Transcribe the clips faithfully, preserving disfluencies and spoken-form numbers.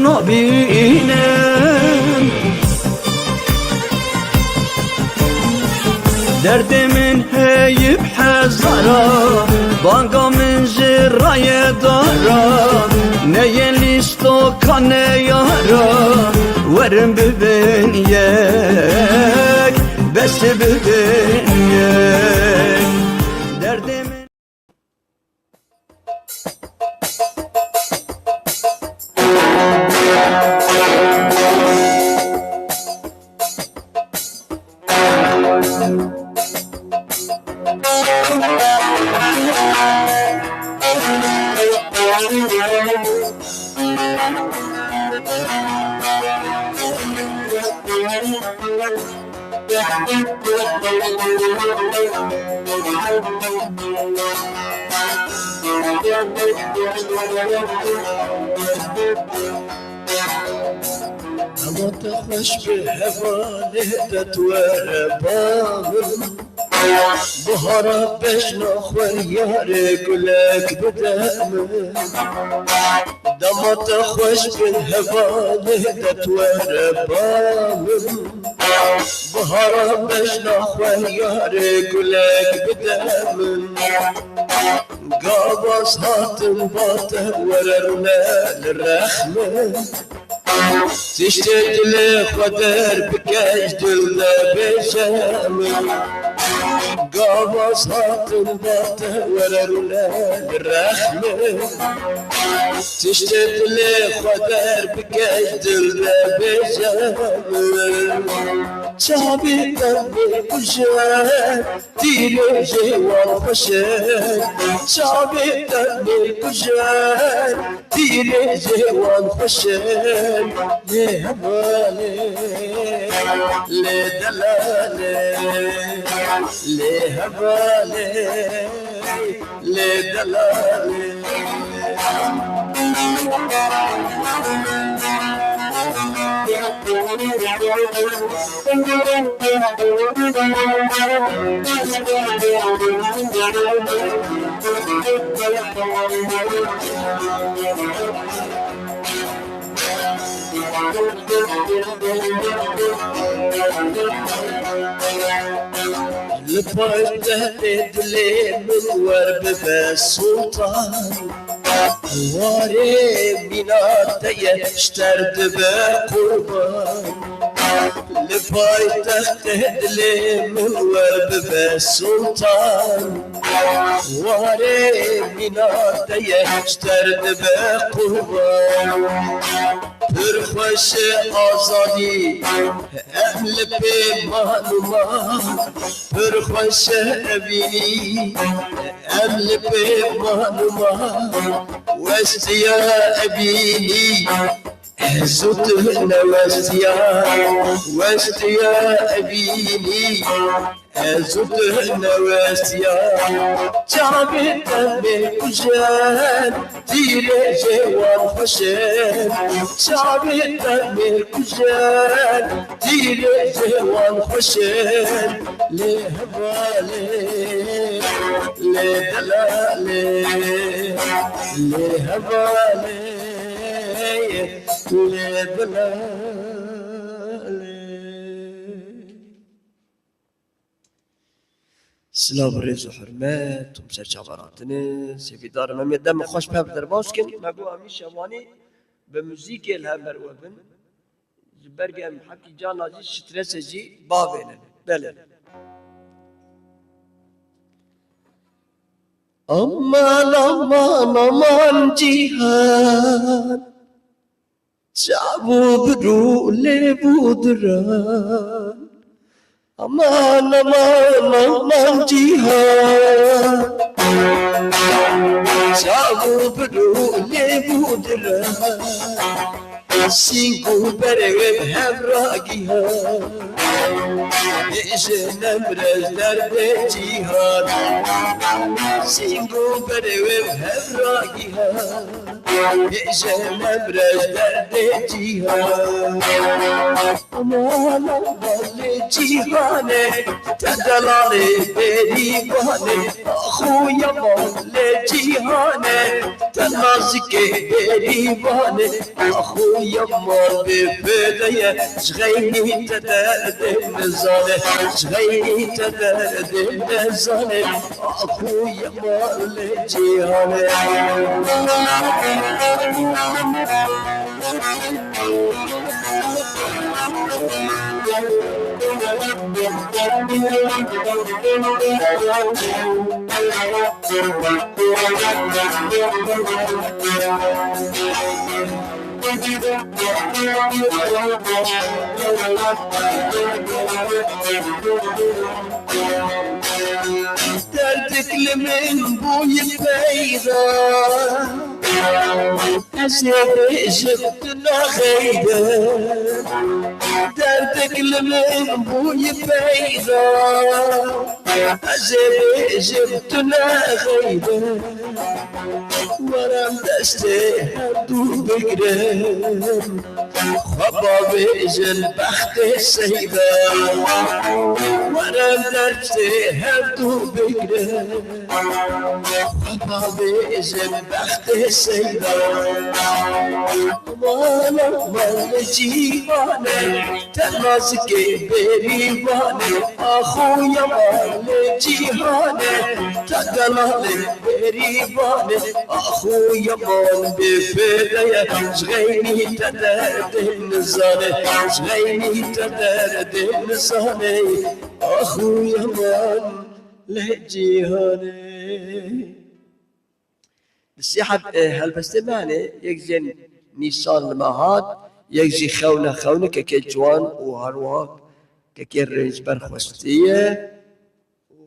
nabînim. Derdê min heyî bi hezara, banga min ji rayê dara, neyê lîstoka neyara, werin bibin yek, bes bibin yek. Derdê min Dema te xweş bi hevalê te tu were ba min. Bihara bejna xwe yarê gulek bide min. Dema te xweş bi hevalê te tu were ba min. Bihara bejna xwe yarê gulek bide min. Gavaz hatim ba te were rûne li rex min. Tiştê dilê xwe der bike ji dil de bêje min. Gavaz hatim ba te were rûne li rex min. Tiştê dilê xwe der bike ji dil de bêje min. Çavê te bê kuje, tîrê jê wan xweş e. Çavê te bê kuje, tîrê jê wan xweş e. Lê hevalê, lê delalê, lê hevalê, lê delalê. Li paytextê dilê min wer bibe sultan. Warê mîna te ye ji ter dibe qurban. Li paytextê dilê min wer bibe sultan. Warê mîna te ye ji ter dibe qurban. Pir xweş e azadî, em li pê man û man. Pir xweş e evînî, em li pê man û man. Westiya evînî, zû tu newestiya. Westiya evînî, zû tu newestiya. Çavê te bê kujen, tîrê jê wan xweş e. Çavê te bê kujen, tîrê jê wan xweş e. Lê hevalê, lê delalê, lê hevalê, lê delalê. Silav, rêz û hurmet, hûn ser çavan hatine, sêvîdar in. Em ê dem xweş bi hev derbas kin. Me got em î şevanî bi muzîkê li hember we bin. Ji ber ku em hepî carna jî strese jî bavênin. Belê. Aman, aman, aman cîhan. Çav û bir û lêv û diran. Aman, aman, aman cîhan. Çav û bir û lêv û diran. Sîng û berê wê bi hev ra gihan. Bêje nemrez derdê cîhan. Sîng û berê wê bi hev ra gihan. Hêje memreş derdê cîhan. Aman aman lê cîhanê, te delalê bêrîvanê. Axû yaman lê cîhanê, te nazikê bêrîvanê. Axû yaman bê fêde ye, ji xeynî te derdê nizane, ji xeynî te derdê nizane. Axû yaman lê cîhanê. Derdik li min bûye peyda. Ez ê bêjim tu naxeyde. Derdik li min bûye peyda. Ez ê bêjim tu naxeyde. Were em destê hevdû bigrin. Xwe bavêjin bextê seyda. Were em destê hevdû bigrin. Xwe bavêjin bextê seyda. Aman aman li cîhanê, te nazikê bêrîvanê. Axû yaman li cîhanê, te delalê bêrîvanê. Axû yaman bê fêde ye, ji xeynî te derdê nizane, ji xeynî te derdê nizane. Axû yaman lê cîhanê. Di sê heb, e, helbestê me hene, yek jê Nîsan li me hat, yek jî Xewne, xewnekeke ciwan û herwiha kekê rênc berxwestiye. Û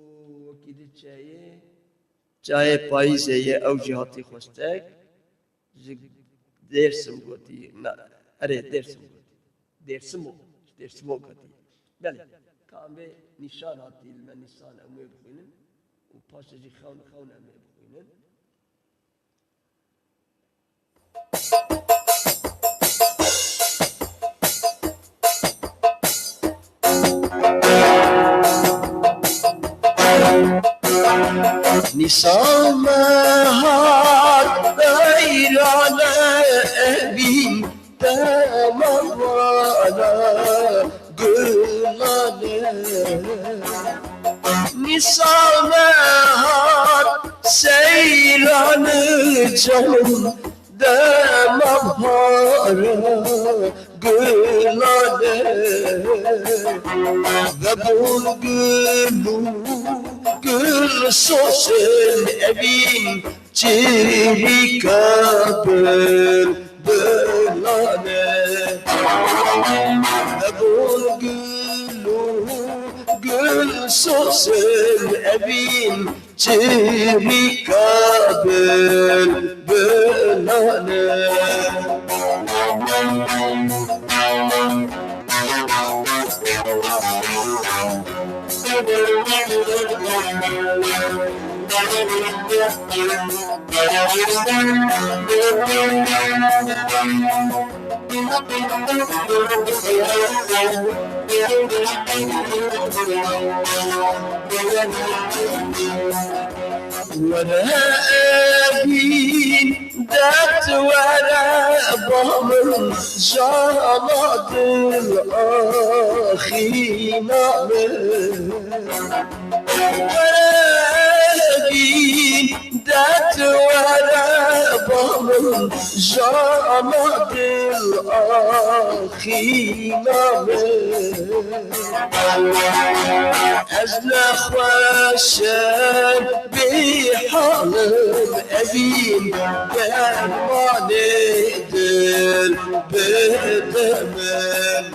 wekî di çayê, çayê payîzê ye, ew jî hatî xwestek. Ji Dêrsim gotî, na, erê, Dêrsim gotî. Dêrsimo, ji Dêrsimo gotî. Belê, ka em vê Nîsan hatî li me Nîsan em wê bixwînin û paşê jî xewn, xewn em ê bixwînin. Nîsan me hat beyrane evîn dema wana gulane. Nîsan me hat seyran canim dema bahara gulane. Vebûn gul û gul sosên evîn çirîka bilbilane. Vebûn gul û gul sosên evîn çirîka bilbilane. Were evîn dert were ba min, jana dil axîna min. Were evîn dert were ba min, jana dil axîna min. Ez nexweş im, bêhal im, evîn dermanê dil bide min.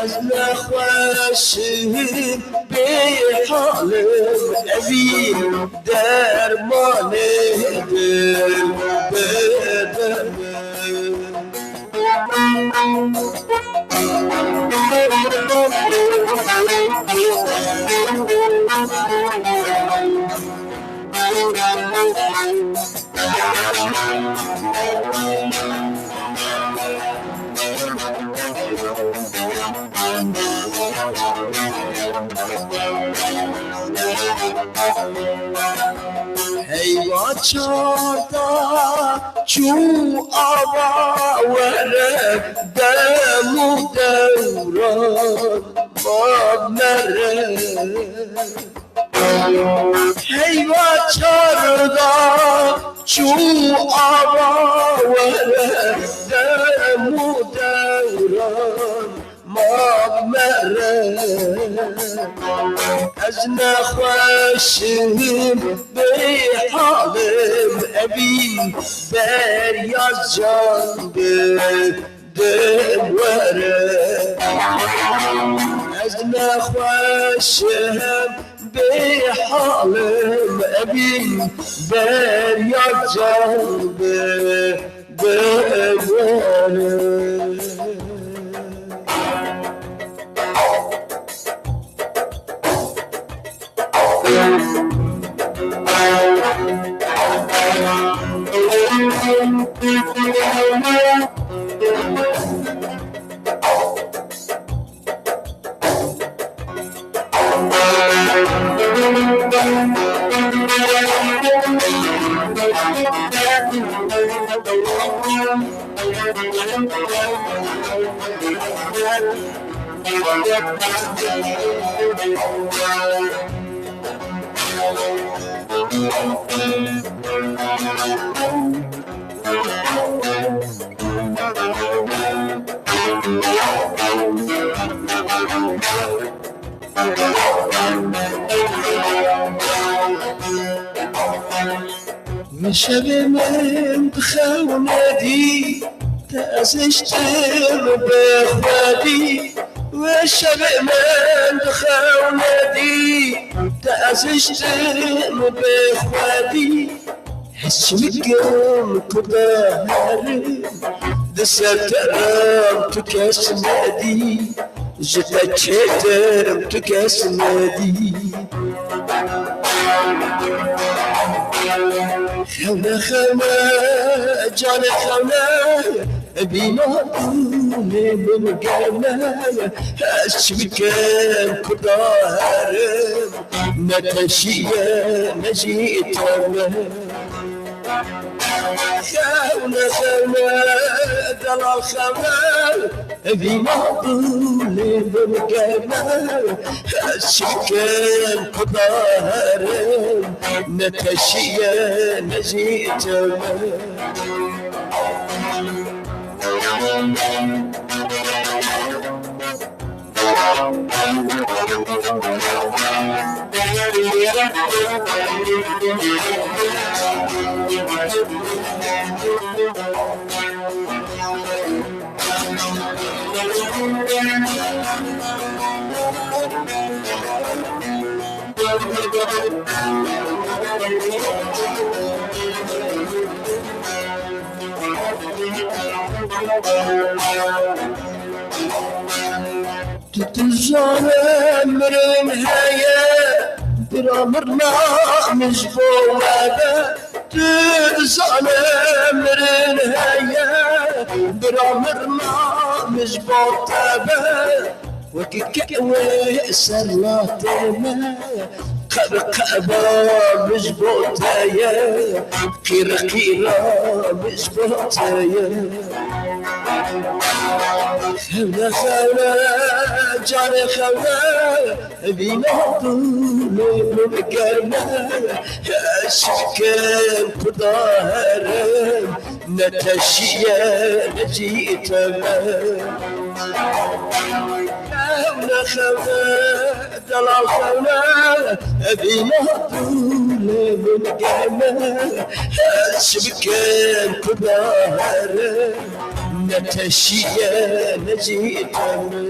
Ez nexweş im, bêhal im, evîn dermanê dil bide min. Heyva çarda çû ava were, dem û dewran ma mere. Heyva çarda çû ava were, dem û dewran ma mere. Ez nexweş im, bêhal im, evîn derya can bi dim were. Ez nexweş im, bêhal im, evîn derya can bi dim were. Min şevê min dixewnedî, te ez hiştim bêxwedî. Wê şevê min dixewnedî, te ez hiştim bêxwedî. Ez çi bikim ku daherim, di ser teram tu kes nedî, ji te çêtir tu kes nedî. Xewne, xewne, canê xewne, vîna dûnê min germ e, ez çi bikim ku daherim, ne teşiye ne jî term e. Xewne, xewne, delal xewne, vîna dûnê min germ e, ez çi bikim ku daherim, ne teşiye ne jî term e. Tu dizane mirin heye, bira mirna min ji bo we be. Tu dizane mirin heye, bira mirna min ji bo te be. Wekî kewê ser latê me, qeb qeba min ji bo te ye, qîr qîra min ji bo te ye. Xewne, xewne, canê xewne, vîna dûnê min germ e, ez çi bikim ku daherim, ne teşiye ne jî term e. Xewne, xewne, delal xewne, vîna dûnê min germ e, ez çi bikim ku daherim, ne teşiye ne jî term e.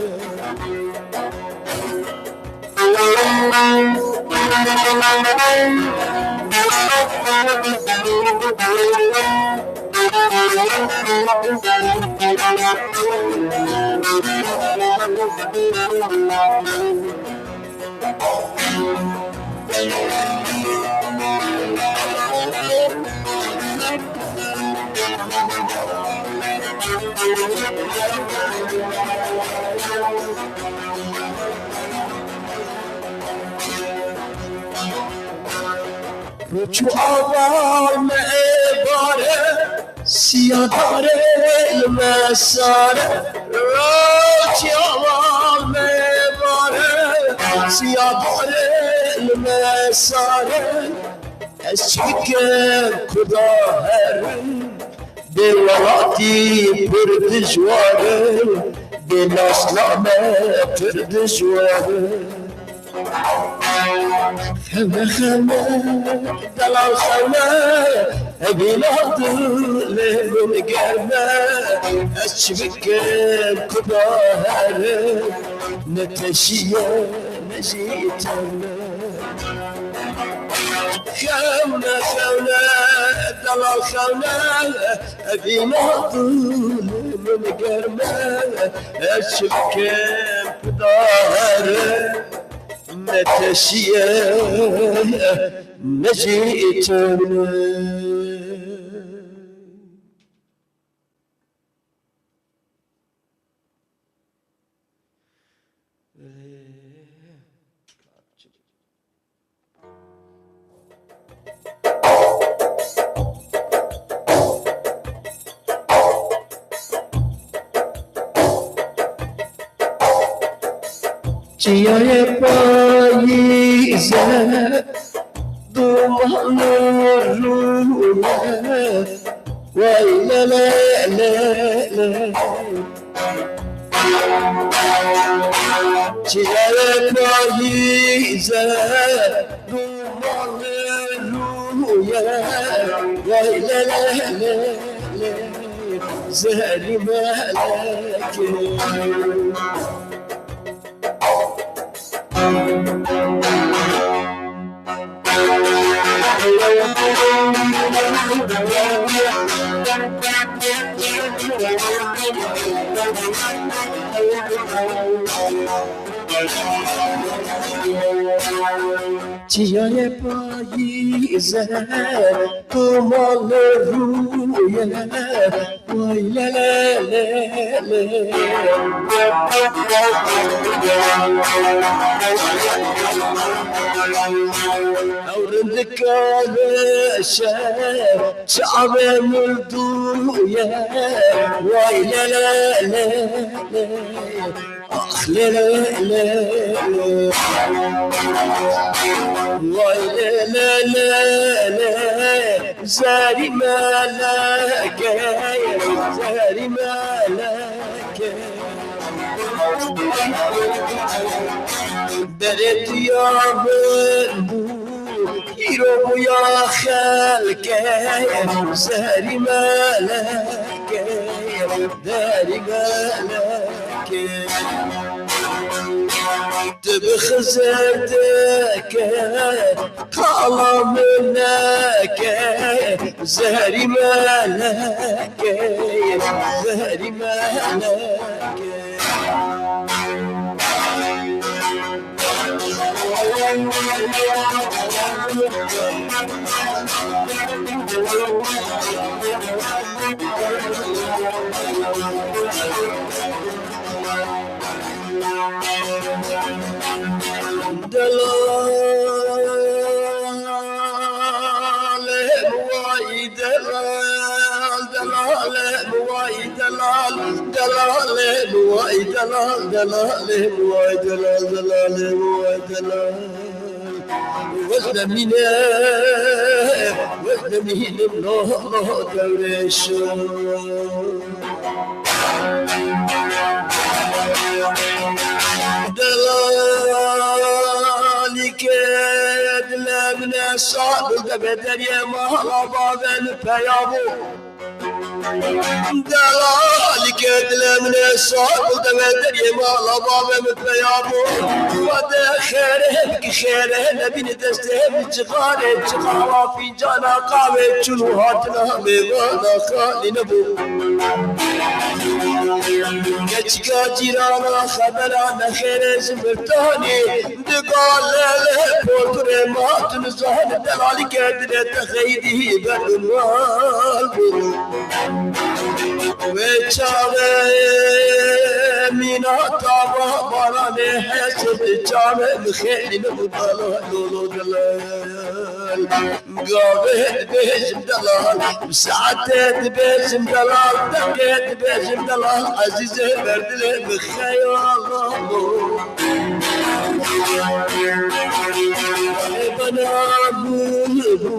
Çu aval me êvare, siya dare li me sare. Ro çi aval me êvare, siya dare li me sare. Ez çi bikim ku da herim, bê welatî pir dijwar e, bê nasname pir dijwar e. Xewne, xewne, delal xewne, evîna dilê min germ e. Ez çi bikim ku da herim, ne teşiye ne jî tewne. Xewne, xewne, delal xewne, evîna dilê min germ e. Ez çi bikim ku da herim, ne teşiye, ne jî tewne. Çiyayê payîze, dumanlı rûye, way le le le le. Çiyayê payîze, dumanlı rûye, way le le le le, zerî melekê. Çiyayê payîze, dumanlı rûye, way le le le le. Ew rindika weş e, çavê mildû ye, way le le le le. Ax le le le le. Way le le le le. Zerî melekê, zerî melekê. Berê tu ya min bû, îro bûya xelkê. Zerî melekê, zerî melekê. Tu bi Xizir dike, qala min neke, zerî melekê, zerî melekê. Delalê vay delal, delalê vay delal, delalê vay delal, delalê vay delal, delalê vay delal. Wez demîne, wez demînim no, no dewrêşo. Delalîkê dile min e sal, deve deriyê mala bavê min peya bû. Delalîkê dile min e sal, deve deriyê mala bavê min peya bû. Wede xêrê bikî xêrê, nebîne destê min cixarê, cixala fîncana qavê çûn û hatina mêvana xalî nebû. Keçika cîrana xebera nexêrê ji mirtanî, diga lele porturê ma tu nizan, delalîkê dile te xeydî ber û mal bû. Wê çaxê Nina tava baranê hesed çavê min xêlî min dala lolo dilal. Gavê dibêjim delal, bi saetê dibêjim delal, deqê dibêjim delal, ezîzê ber dilê min xeyala lo. Ê bena min bû,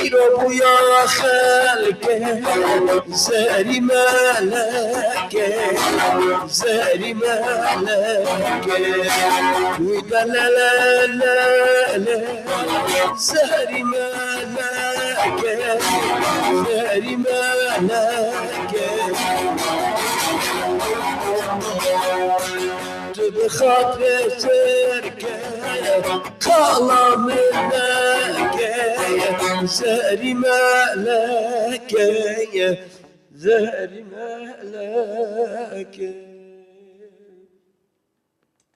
îro bûya xelkê, zerî melekê, zerî melekê. Wî de le le le le. Zerî meleke, zerî meleke. Tu bi xatirê serke, kala min neke. Zerî meleke, zerî meleke.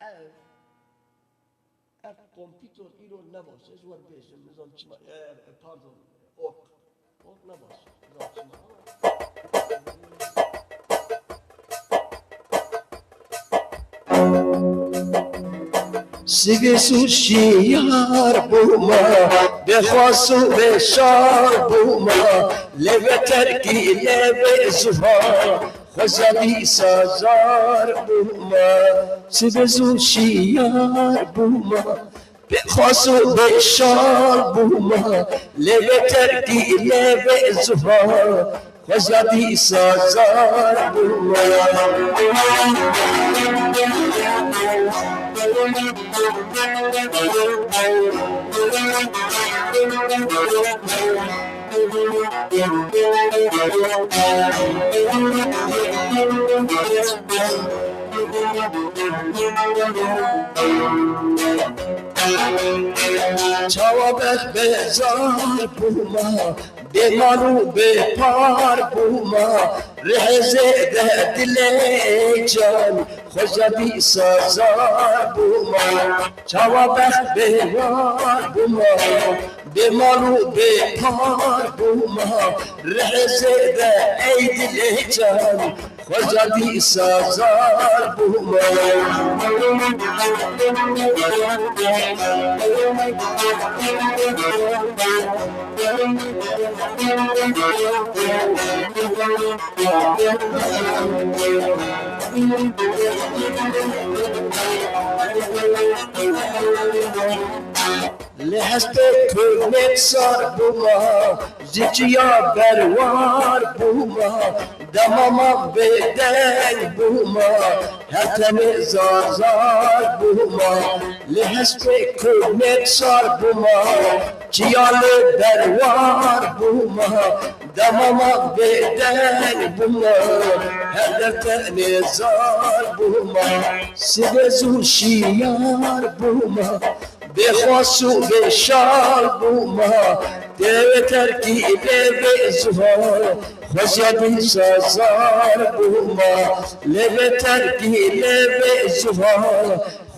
Ev, ev kompîtor îro ne baş e, ez wer bêjim, nizam çima, e, e, pardon, org. Org ne baş e, nizam çima, ama Sibê zû şiyar bûma, bêxwas û bêşar bûma, lê vê terkî lê vê ziva. Xweza dîsa zar bûma, sibê zû şiyar bûma, bêxwas û bêşar bûma, lê vê terkî lê vê ziva. Xweza dîsa zar bûma. Çawa bex bezar bûma, bê mal û bê par bûma, rihê zêde dilê can. Xweza dîsa zar bûma, çawa bex bêwar bûma, bê mal û bê par bûma, rihê zêde ey dilê can, xweza dîsa zar bûma. Li hespê ku nêksar bûma, ji çiya berwar bûma, dema ma bêdeng bûma, her tenê zar zar bûma. Li hespê ku nêksar bûma, çiya lê berwar bûma, dema ma bêdeng bûma, her der tenê zar bûma. Sibê zû şiyar bûma, bêxwas û bêşal bûma, tê wê terkî lê vê ziva. Xweza dîsa zar bûma, lê vê terkî lê vê ziva.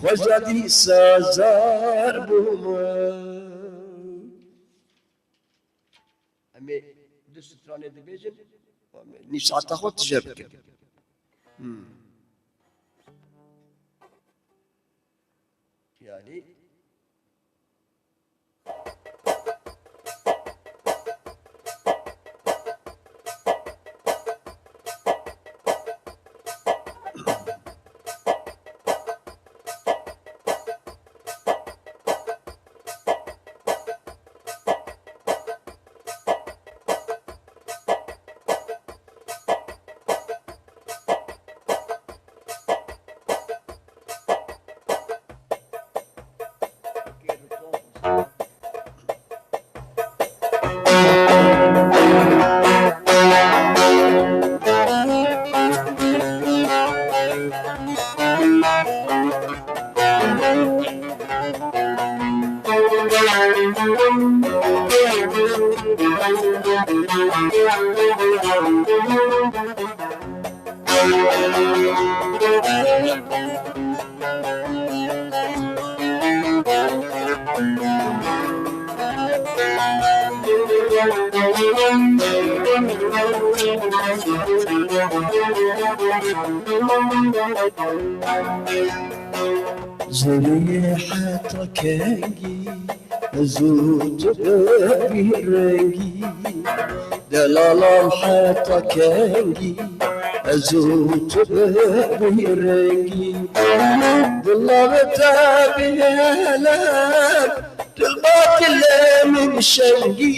Xweza dîsa zar bûma. Em ê du stranê dibêjin, em ê nîv saeta xwe tije bikin. Hmm. Yani. Zerê heta kengî ez û tu bi bî rengî. Delalam heta kengî ez û tu bi bî rengî. Dila bi te bihêle. Dilba dilê min şengî,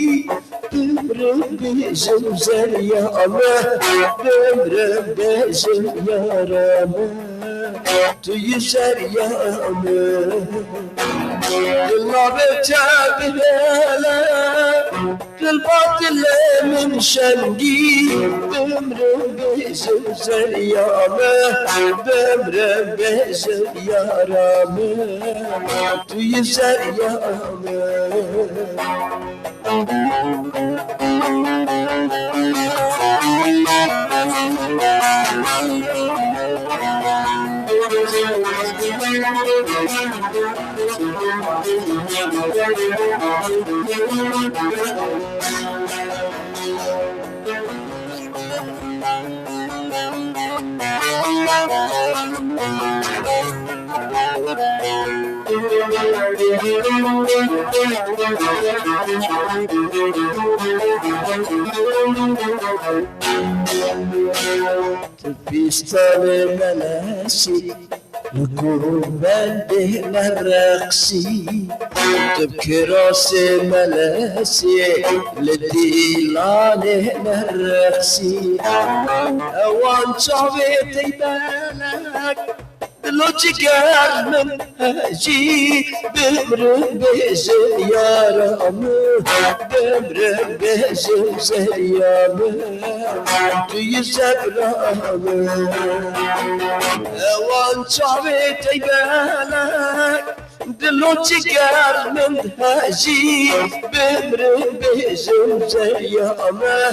bimrim bêjim zerya me, bimrim bêjim yara me, tu yî zerya me. Dila bi te bihêle, dilba dilê min şengî, bimrim bêjim zerya me, bimrim bêjim yara me. Tu yî zerya me. Tu pîstanê melesî, li gurbendê nereqsî. Tu bi kirasê melesê, li dîlanê nereqsî. Ewan çavê tey belek, dilo ciger min hejî, bimrim bêjim yara min, bimrim bêjim zerya min, tu yî zerya min. Ewan çavê tey belek, dilo ciger min hejî, bimrim bêjim zerya min,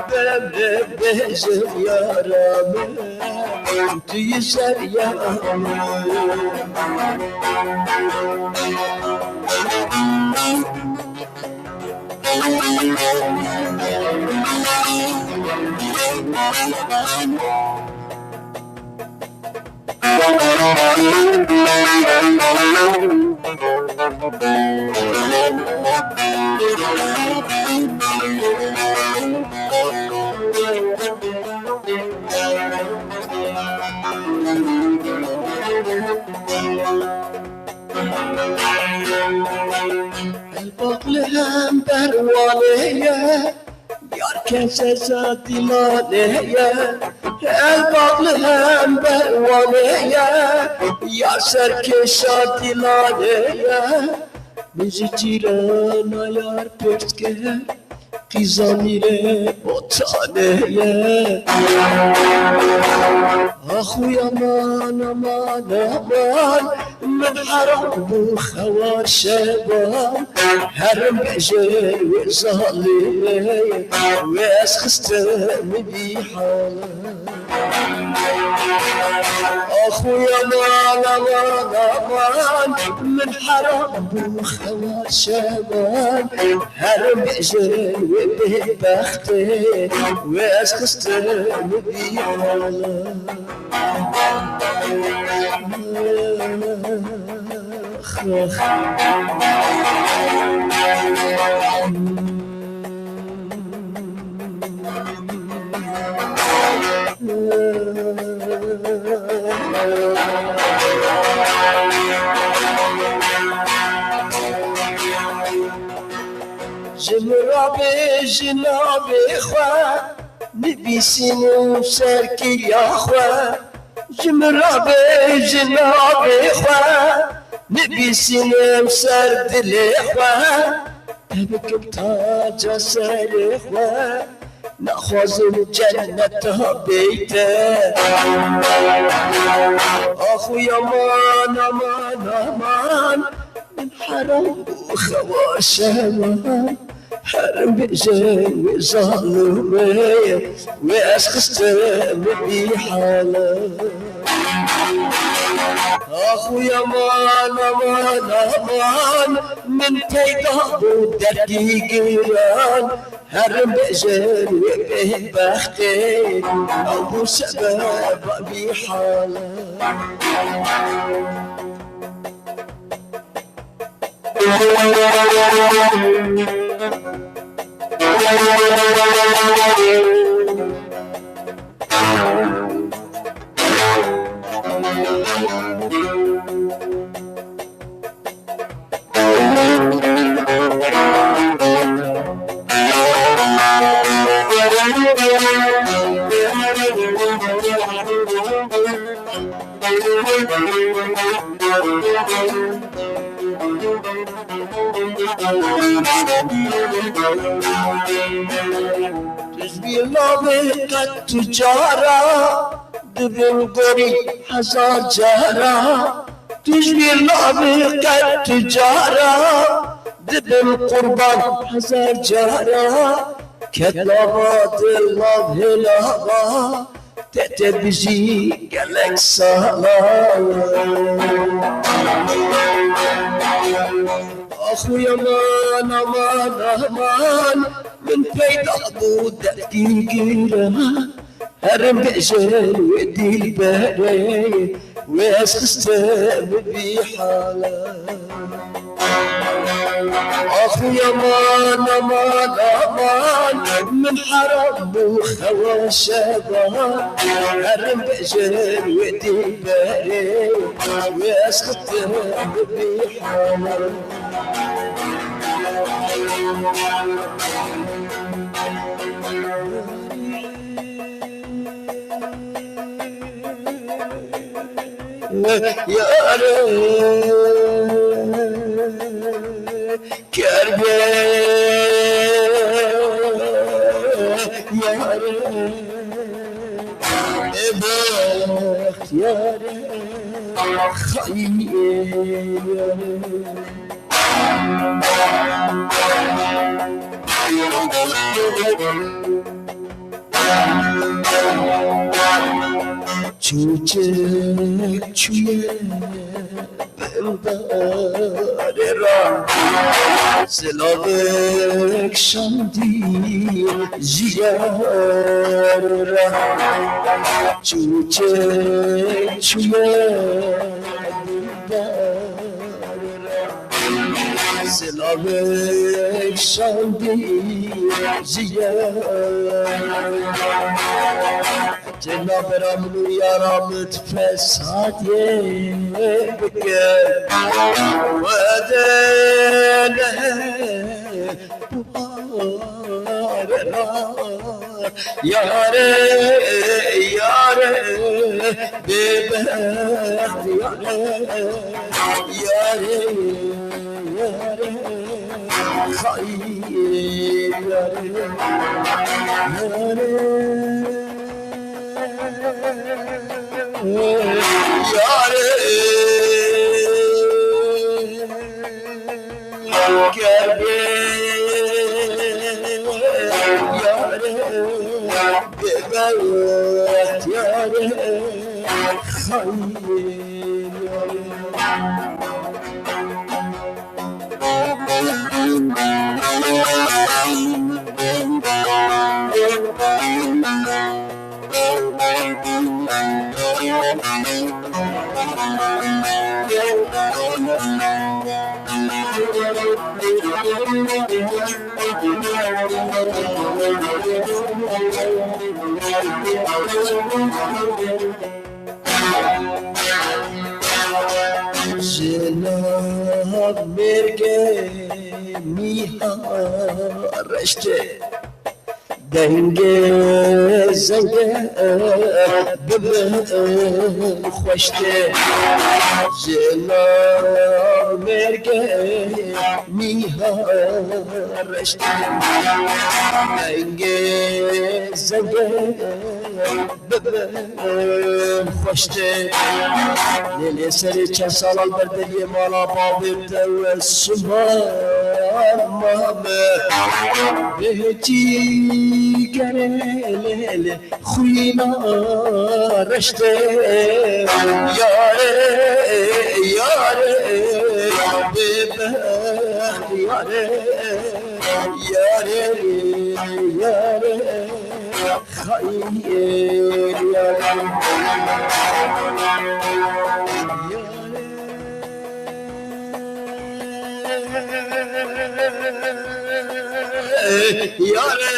bimrim bêjim yara min. Tu yî zerya me. Elbaq li hember Wanê ye, yar keseza Dîlanê ye. Elbaq li hember Wanê ye, yar serkêşa Dîlanê ye. Min ji cîrana yar pirs kir, Qîza mîrê Botanê ye. Ax û yaman, aman, aman, min heram bû xewa şevan. Herim bêjin wê zalimê, wê ez xistim vî hala. Ax û yaman, aman, aman, min heram bû xewa şevan. Herim bêjin wê bêbextê, wê ez xistim vî hala. Ji min re bêjin navê xwe, nivîsînim ser kiliya xwe. Ji min re bêjin navê xwe, nivîsînim ser dilê xwe. Te bikim taca serê xwe, naxwazim cenneta bêyte. Ax û yaman, aman, aman, min heram bû xewa şevan. Herim bêjin wê zalimê, wê ez xistim vî hala. Ax û yaman, aman, aman, min peyda bû derdî giran. Herin bêjin wê bêbextê, ew bû sebeba vî hale. Tu ji bîr nabî qet tu cara, dibim gorî hezar cara. Tu ji bîr nabî qet tu cara, dibim qurban hezar cara. Ket nava dil nav hêlava, te te bijî gelek sala. Axuy aman, aman, aman, min peyda bû derdî giran. Herin bêjin wê dîlberê, wê ez xistim vî hale. Axuy aman, aman, aman, min heram bû xewa şeva. Herin bêjin wê dîlberê, wê ez xistim vî hale. Yare, kerbe, yare, e bext yare, xayî yare. Çûçik çûye bindarê ra, zilavek şandî ji yar ra. Çûçik çûye bindarê ra, zilavek şandî ji yar. Cila bera min û yara min fesadê bike. Wedene buhar ra. Yare, yare, bêbext yare, yare, yare, xayî yare, yare, yare. Kerbe yare, bêbext yare, xayî yare. Ji nav mêrgê mîha reştê. Dengê zengê bi min xweş tê, ji nav mêrgê mîha reş tê. Dengê zengê bi min xweş tê. Lê lê serê çend salan ber deriyê mala bavê te wes şivan mame. Bê cîgerê lê lê xwîna reştê. Yare, yare, bêbext yare. Yarê, yarê, xayê, yarê. Yarê,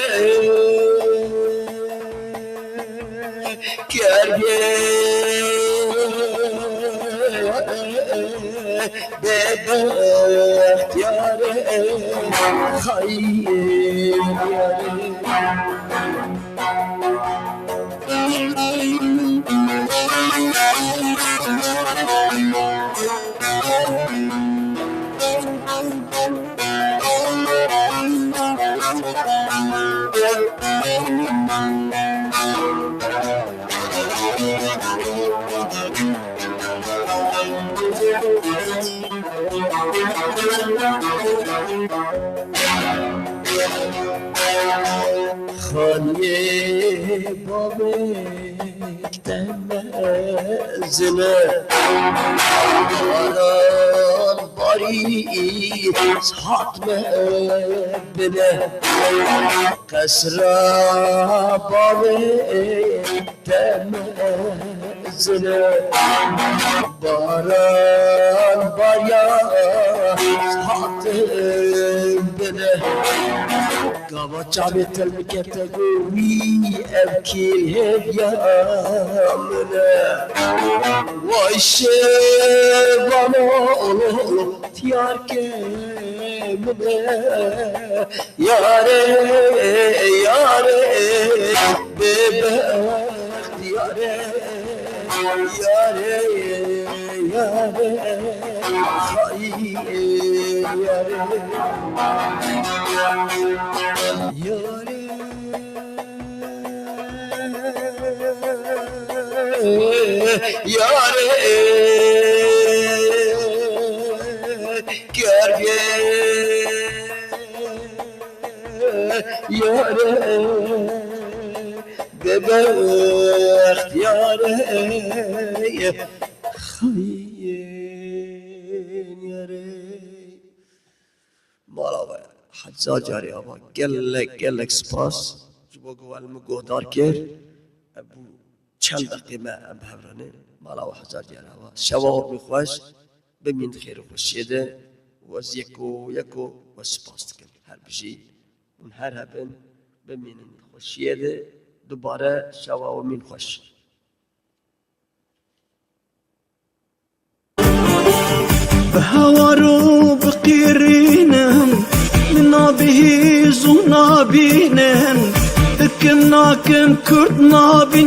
kergê. Bêbext yarê, xayê yarê. Xaniyê bavê te mezin e, baran barî saet me bine. Qesra bavê te mezin e, baran barya saet bine. Gava çavê te li min kete go wî, ev kî hêviya min e. Way şevano, diyarkê min e. Yarê, yarê, bêbext yarê. Yarê, yarê, xayê yarê. Yarê, yarê, kergê yarê. Bêbext yarê, xayên yarê. Mala we hezar carî ava gelek gelek spas ji bo ku we li min guhdar kir. Ev bû çend deqê me em bi hev re ne. Mala we hezar carî ava. Şeva we bî xweş. Bimîn di xêr û xweşiyê de. We ez yeko yeko we spas dikim. Her bijî. Hûn her hebin, bimînin xweşiyê de, dubare şewa we mîn xweş. Bi hewar û bi qîrînim, min nabihîz û nabînim, dikim nakim kurd nabîn.